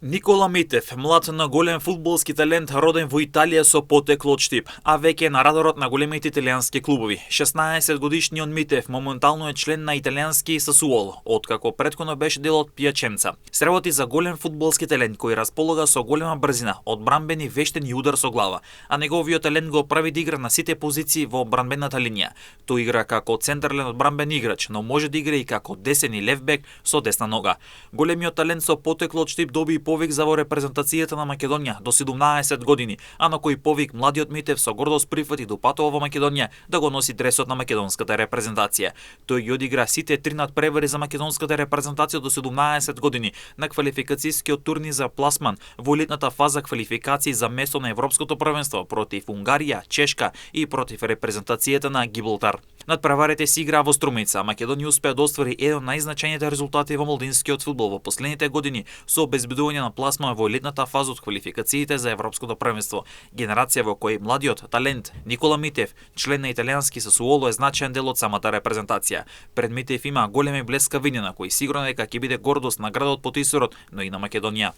Никола Митев, млад на голем фудбалски талент, роден во Италија со потекло од Штип, а веќе на радарот на големите италијански клубови. 16-годишниот Митев моментално е член на италијански Сасуоло, откако претходно беше дел од Пиаченца. Се работи за голем фудбалски талент кој располага со голема брзина, одбранбен и вештен и удар со глава, а неговиот талент го прави да игра на сите позиции во одбранбената линија. Тој игра како централен одбранбен играч, но може да игра и како десен и лев бек со десна нога. Големиот талент со потекло од Штип доби повик за во репрезентацијата на Македонија до 17 години, а на кој повик младиот Митев со гордост прифати да патува во Македонија да го носи дресот на македонската репрезентација. Тој ги одигра сите три надпревари за македонската репрезентација до 17 години на квалификацијскиот турнир за пласман во елитната фаза квалификации за место на Европското првенство против Унгарија, Чешка и против репрезентацијата на Гибралтар. Надпреварите се играа во Струмица. Македонија успеа да оствари еден од најзначајните резултати во младинскиот фудбал во последните години со обезбедување на пласма во елитната фаза од квалификациите за Европското првенство. Генерација во кој младиот талент Никола Митев, член на италијански Сасуоло, е значаен дел од самата репрезентација. Пред Митев има големи блескавини на кои сигурно дека ќе биде гордост на градот Потисурот, но и на Македонија.